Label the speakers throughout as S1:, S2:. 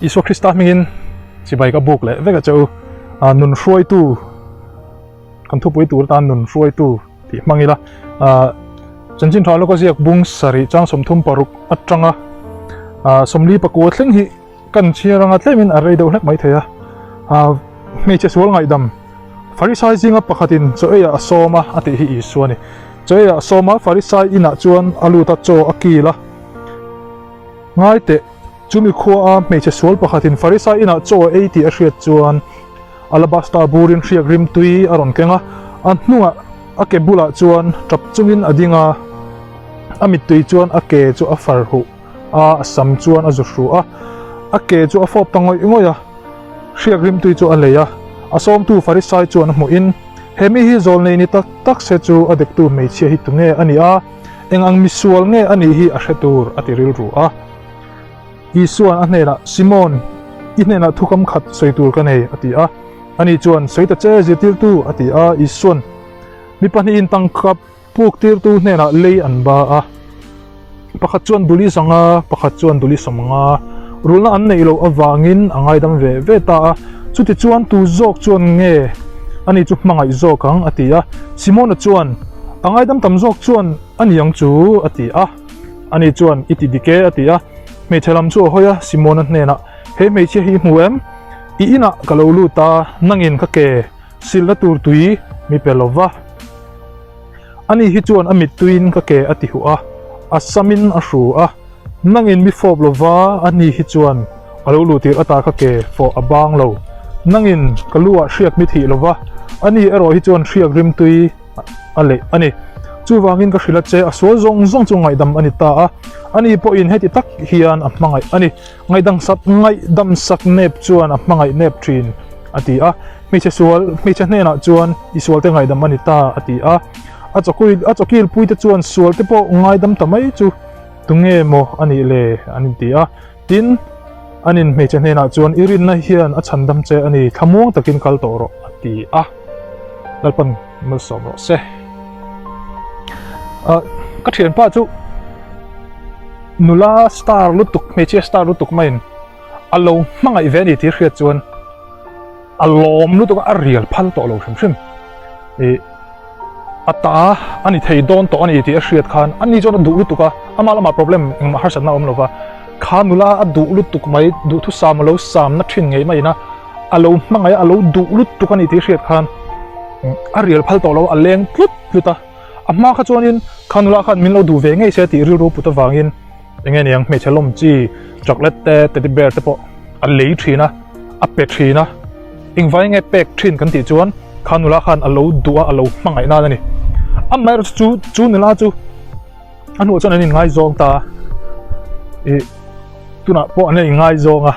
S1: Isua Krista hmingin chibai ka buk leh vek a che u. Nun hruaitu kan thupui tur tan nun hruaitu tih hmang ila. Chanchin tha lawka ziak bung sarih chang 36 atanga 44 thleng hi Kan chhiar anga tlemin a rei deuh hlek mai thei a, hmeichhe sual ngaihdam Farisai zinga pakhatin chaw eiah a sawm a, a tih hi Isua a ni. Chaw eiah a sawm a, Farisai inah chuan a lut a, chaw a kil a. Ngai teh, chumi khuaa hmeichhe sual pakhatin Farisai inah chaw a ei tih a hriat chuan alabasta burin hriak rim tui a rawn keng a, a hnungah a ke bulah chuan tap chungin a ding a, a mittui chuan a ke chu a far huh. a, a sam chuan a zu hru a, a ke chu a fawp ta ngawih ngawih a, hriak rimtui chu a lei a, a sawmtu Farisai chuan a hmuhin, He mi hi zawlnei ni tak tak se chu a dektu hmeichhia hi tunge a ni a, eng ang misual nge a nih hi a hre tur a ti rilru a. Isua'n a hnenah, Simon, i hnenah thukam khat sawi tur ka nei, a ti a. Ani chuan, Sawi ta che, zirtirtu, a ti a. Isua'n, Mi pahnihin tangkap Puk tirtu hnenah lei an ba a, pakhat chuan duli zanga, pakhat chuan duli sawmnga. Rulna an neih loh avangin a ngaidam ve ve ta a, chuti chuan tu zawk chuan nge ani chu hmangaih zawk ang a ti a. Simona chuan, A ngaidam tam zawk chuan a ni ang chu a ti a. Ani chuan, I ti dik e a ti a. Hmeichhe lam chu a hawi a, Simona hnenah, He hmeichhia hi i hmu em? I inah ka lo lut a, nangin ka ke silna tur tui mi pe lo va. Ani hi chuan a mittuiin ka ke a ti huh a, a samin a hru a, nangin mi fawp lo va, ani hi chuan a lo luh tir ata ka ke fawh a bang lo. Nangin ka lu ah hriak mi thih lo va, ani erawh hi chuan hriak rimtui a leih a ni. Chuvangin ka hrilh a che, a sual zawng zawng chu ngaihdam a ni ta a, ani pawhin heti tak hian a hmangaih a ni. Ngaihdangsak ngaihdamsak nep chuan a hmangaih nep thin, a ti a. Hmeichhe sual, hmeichhe hnenah chuan i sualte ngaihdam a ni ta, a ti a. A chawkui, a chawkilpuite chuan sualte pawh ngaidam ta mai chu tunge maw a nih le? an inti a. Tin, an in hmeichhe hnenah chuan i rinna hian a chhandam che a ni, thlamuang takin kal tawh rawh, a ti a. Lalpan malsawm rawh se. Ka thianpa chu nula star lutuk, hmeichhia star lutuk maiin a lo hmangaih ve a ni tih hriat chuan a lawm lutuk a, a rial phal tawh lo hrim hrim. Ih a ta a ni thei dawn tawh a ni tih a hriat khan ani chuan a duh lutuk a, amah lamah problem engmah harsatna a awm lo va, kha nula a duh lutuk mai duhthusam a lo samna thin ngei maiin a a lo hmangaih a, a lo duh lutuk a ni tih hriat khan a rial phal tawh lo a, a leng tlut tlut a. A hma kha chuanin kha nula khan min lo duh ve ngei se tih rilru put avangin eng nge niang hmeichhe lawm chi chocolate te teddy bear te pawh a lei thin a, a pe thin a. Engvai nge pek thin kan tih chuan kha nula khan a lo duh a, a lo hmangaih nan a ni. Amaherawhchu chu chu nula chu a hnuah chuan an inngaizawng ta a, ih tunah pawh an la inngaizawng a.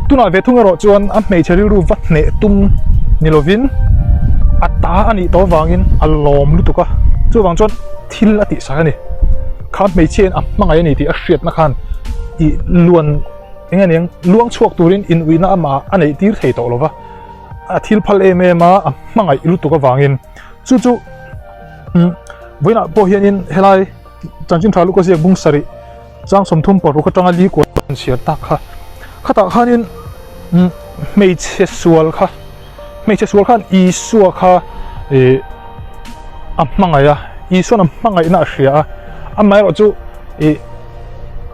S1: Tunah ve thung erawh chuan a hmeichhe rilru va hneh tum ni lovin a ta a nih tawh avangin a lawm lutuk a, chuvang chuan thil a tihsak a ni. Kha hmeichhia in a hmangaih a ni tih a hriatna khan ih luan eng nge niang luang chhuak turin inuihna amah a neih tir thei tawh lova, a thil phal em em a, a hmangaih lutuk avangin chu chu Vawiinah pawh hianin helai chanchin tha luka ziak bung sarih chang 36 atanga li kual an chhiar tak kha. Khatah khanin hmeichhe sual kha hmeichhe sual khan Isua kha ih a hmangaih a, Isua'n a hmangaihna a hria a, amaherawh chu ih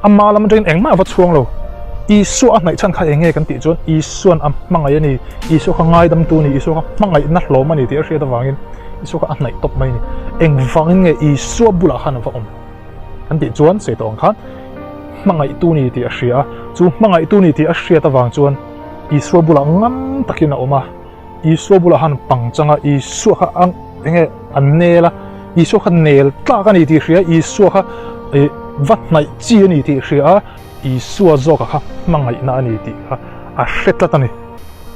S1: ama lam atangin engmah a va chhuang lo. Isua a hnaih chhan kha eng nge kan tih chuan Isua'n a hmangaih a ni, Isua kha ngaidamtu a ni, Isua kha hmangaihna hlawm a ni tih a hriat avangin Isua kha a hnaih tawp mai a ni. Engvangin nge Isua bulah khan a va awm kan tih chuan sawi tawh ang khan hmangaihtu ni tih a hria a, chu hmangaihtu ni tih a hriat avang chuan Isua bulah ngam takin a awm a, Isua bulah khan pang chang a, Isua kha a eng nge a nel a, Isua kha nel tlak a ni tih hria a, Isua kha ih va hnaih chi a ni tih hria a, Isua zawka kha hmangaihna a ni tih kha a hre tlat a ni.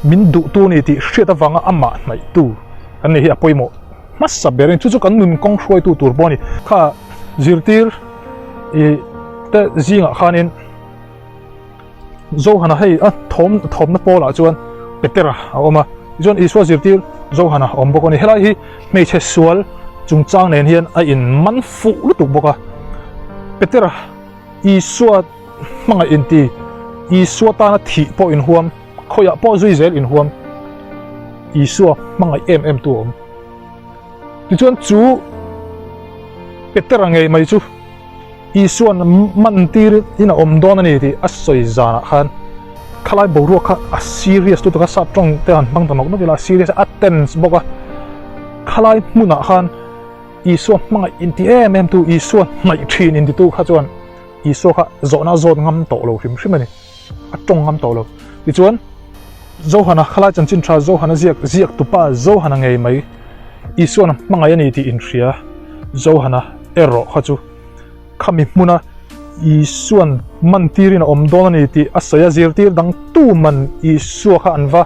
S1: Min duhtu a ni tih hriat avanga amah hnaihtu kan nih hi a pawimawh hmasa ber a ni. Chu chu kan nun kawng hruaitu tur pawh a ni. Kha zirtir ih te zingah khanin Johana hei a thawm thawmna pawlah chuan Petera a awm a, tichuan Isua zirtir Johana a awm bawk a ni. Helai hi hmeichhe sual chungchang nen hian a in man fuh lutuk bawk a. Petera Isua hmangaih inti. Isua tana thih pawh inhuam, khawiah pawh zui zel inhuam, Isua hmangaih em em tu a awm. Tichuan chu Petera ngei mai chu Isua'n man tir in a awm dawn a ni tih a sawi zanah khan khalai boruak kha a serious lutuk a, sap tawng te han hmang ta nawk nawk ila a serious a, a tense bawk a. Khalai hmunah khan Isua hmangaih inti em em tu, Isua hnaih thin inti tu kha chuan Isua kha zawhna a zawt ngam tawh lo hrim hrim a ni, a tawng ngam tawh lo. Tichuan Johana khalai chanchin tha Johana ziak ziak tupa Johana ngei mai Isua'n hmangaih a ni tih inhria Johana erawh kha chu khami hmuna Isua'n man tirin a awm dawn a ni tih a sawi a, zirtir dang tu man Isua kha an va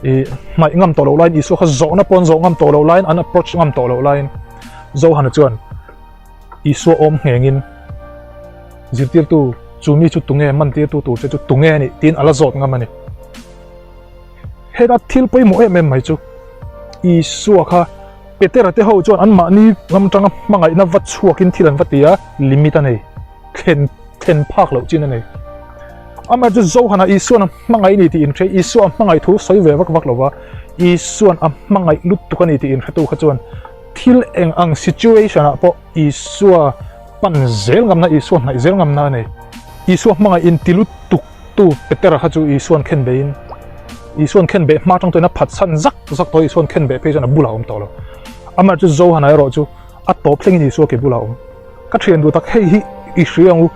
S1: i hnaih ngam tawh loh laiin Isua kha zawhna pawh an zawh ngam tawh loh laiin an approach ngam tawh loh laiin Johana chuan Isua awm nghengin zirtirtu chu mi chu tunge man tirtu tur che chu tunge a nih tiin a la zawt ngam a ni. Heta thil pawimawh em em mai chu Isua kha Petera te ho chuan anmahni lam tanga hmangaihna va chhuakin thil an va ti a, limit a nei, thlen thlen phak loh chin a nei. Amaherawhchu Johana Isua'n a hmangaih a ni tih inhre, Isua a hmangaih thu sawi ve vak vak lo va, Isua'n a hmangaih lutuk a ni tih inhretu kha chuan thil eng ang situation ah pawh Isua pan zel ngamna, Isua hnaih zel ngamna a nei. Isua hmangaih inti lutuk tu Petera kha chu Isua'n khen beiin, Isua'n khen beh hma atang tawhin a phatsan zak zak tawh a, Isua'n khen beh phei chuan a bulah a awm tawh lo. Amaherawhchu Johana erawh chu a tawp thlengin Isua ke bulah a awm. Ka thian duh tak hei hi i hria ang u,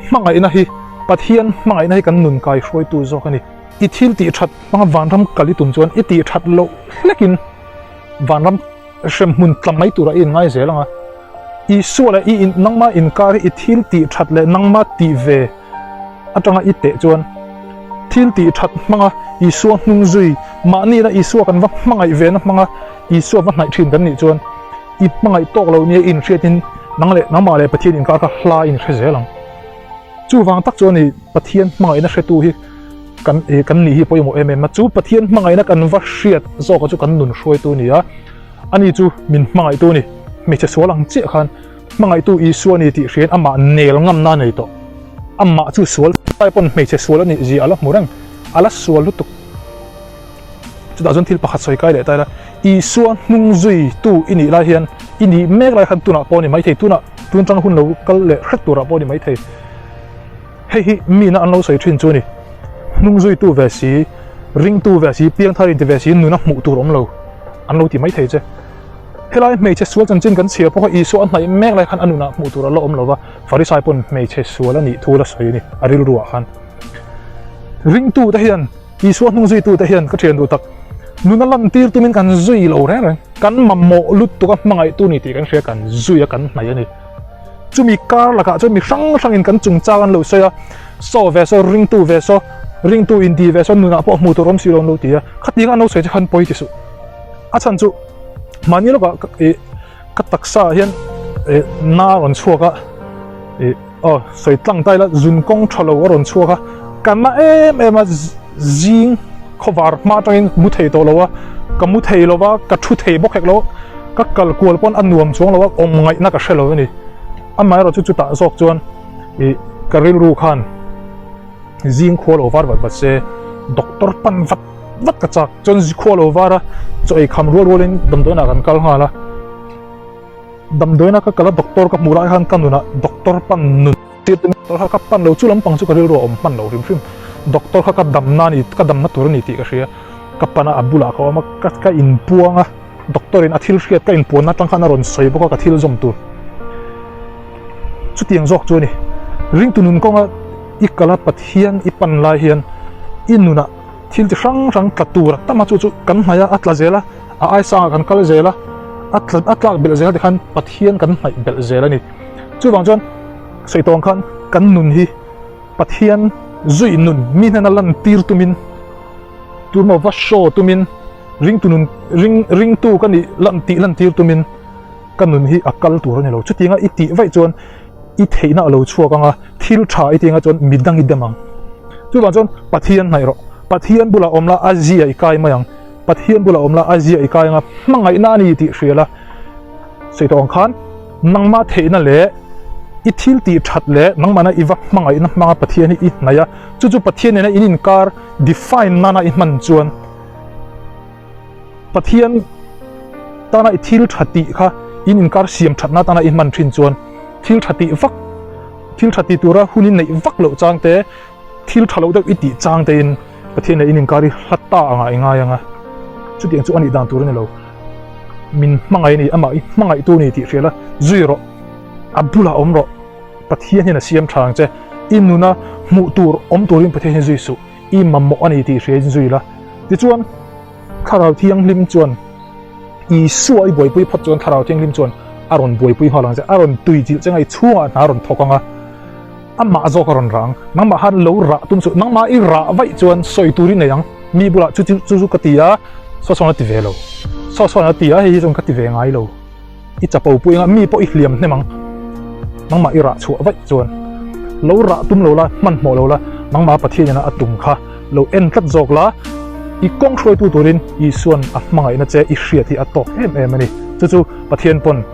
S1: hmangaihna hi Pathian hmangaihna hi kan nun kai hruaitu zawk a ni. I thil tih that hmanga vanram kal i tum chuan i tih that loh hlekin vanram hremhmun tla mai turah i inngai zel ang a. Isua leh i in nangma inkar hi i thil tih that leh nangma tih ve atanga i teh chuan thil tih that hmanga Isua hnung zui mahni na Isua kan va hmangaih ve na hmanga Isua va hnaih thin kan nih chuan I hmangaih tawk lo nia i inhriatin nang leh nangmah leh Pathian inkar kha hla i inhre zel ang. Chuvang tak chuan i Pathian hmangaihna hretu hi kan i kan nih hi pawimawh em em a. Chu Pathian hmangaihna kan va hriat zawka chu kan nun hruaitu a ni a, ani chu min hmangaihtu a ni. Hmeichhe sual ang chiah khan hmangaihtu Isua a ni tih hriain amah nel ngamna a nei tawh. Amah chu sual lai pawn hmeichhe sual a nih zia a la hmu reng, a la sual lutuk. Chutah chuan thil pakhat sawi kai leh ta ila, Isua hnung zui tu i nih lai hian i nih mek lai khan tunah pawh a ni maithei, tunah tun tang hun lo kal leh hret turah pawh a ni maithei. Hei hi mina an lo sawi thin chu a ni. Hnung zui tu ve si, ring tu ve si, piangthar inti ve si, nuna hmuh tur awm lo an lo ti maithei che. Helai hmeichhe sual chanchin kan chhiar pawh kha Isua a hnaih mek lai khan a nunah hmuh tur a la awm lo va, Farisai pawn hmeichhe sual a nih thu la sawi a ni a rilruah khan. Ringtute hian Isua hnung zuitute hian ka thian duh tak, nuna lantir tumin kan zui lo reng reng, kan mamawh lutuk a hmangaihtu ni tih kan hria, kan zui a, kan hnaih a ni. Chumi kar lakah chuan mi hrang hrangin kan chungchang an lo sawi a, saw ve saw, ringtu ve saw, ringtu inti ve saw, nunah pawh hmuh tur awm si lo an lo ti a, khatiang an lo sawi chu khan pawi ti suh. A chhan chu mahni lawkah ih ka taksa ah hian ih na a rawn chhuak a, ih. Aw, sawi tlang ta ila zun kawng tha lo a rawn chhuak a, ka na em em a, zing khawvar hma atangin mu thei tawh lo a, ka mu thei lo va, ka thu thei bawk hek lo, ka kal kual pawn a nuam chuang lo a, awm ngaihna ka hre lo a ni. Amaherawh chu chutah zawk chuan ih ka rilru khan zing khua lo var vat vat se, doctor pan vat vat ka chak, chuan khua lo var a, chaw ei kham rual rualin damdawiinah kan kal nghal a. Damdawiina ka kal a doctor ka hmuh lai khan ka nunah doctor pan nun tir tum doctor kha ka pan lo chu lampang chu ka rilru a awm hman lo hrim hrim doctor kha ka damna a ni ka damna tur a ni tih ka hria ka pan a a bulah ka awm a ka ka inpuang a doctor in a thil hriat ka inpuanna atang khan a rawn sawi bawk a ka thil zawm tur chutiang zawk chu a ni ringtu nun kawnga i kal a Pathian i pan lai hian i nunah Thil chi hrang hrang tla tur a tam a, chu chu kan hnaih a, a tla zel a, a ai sangah kan kal zel a, a tla a tlak belh zel a tikhan Pathian kan hnaih belh zel a ni. Chuvang chuan sawi tawng khan kan nun hi Pathian zui nun mi hnena lan tir tumin turmaw va show tumin ringtu nun ring ringtu ka nih lan tih lan tir tumin ka nun hi a kal tur a ni lo. Chutianga i tih vaih chuan i theihna a lo chhuak ang a, thil tha i ti anga chuan midang i dem ang. Chuvang chuan Pathian hnaih rawh, Pathian bulah awm la a zia i kai mai ang, Pathian bulah awm la a zia i kai anga hmangaihna a ni tih hria la, sawi tawh ang khan nangmah theihna leh. I thil tih that leh nangmahna i va hmangaihna hmanga Pathian hi i hnaih a, chu chu Pathian nena in inkar define nana i hman chuan Pathian tana i thil tha tih kha in inkar siam thatna tana i hman thin chuan thil tha tih vak thil tha ti tura hun i neih vak loh chang te thil tha lo deuh i tih chang te in Pathian leh in inkar i hlat ta angah i ngai ang a, chutiang chu a nih dan tur a ni lo. Min hmangaih a ni, amah i hmangaihtu a ni tih hria la, zui rawh, a bulah awm rawh, Pathian hian a siam tha ang che, i nuna hmuh tur awm turin Pathian hi zui suh, i mamawh a ni tih hria in zui la. Tichuan, Thlarau Thianghlim chuan Isua i buaipui phawt chuan Thlarau Thianghlim chuan a rawn buaipui nghal ang che, a rawn tui chilh che ang a, i chhungah hna a rawn thawk ang a, amah zawk a rawn rah ang. Nangmah khan lo rah tum suh, nangmah i rah vaih chuan sawi tur i nei ang, mi bulah chu chu chu ka ti a, saw sawn a ti ve lo, saw sawn a ti a, hei hi chuan ka ti ve ngai lo, i chapo pui ang a, mi pawh i hliam hnem ang, nangmah i rah chhuah vaih chuan lo rah tum lo la, hmanhmawh lo la, nangmah Pathian ina a tum kha lo en tlat zawk la, i kawng hruaitu turin Isua'n a hmangaihna che i hriat hi a tawk em em a ni. Chu chu Pathian pawn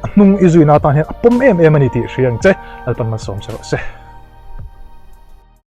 S1: a hnung i zuina atan hian a pawm em em a ni tih hria ang che, Lalpan malsawm che rawh se.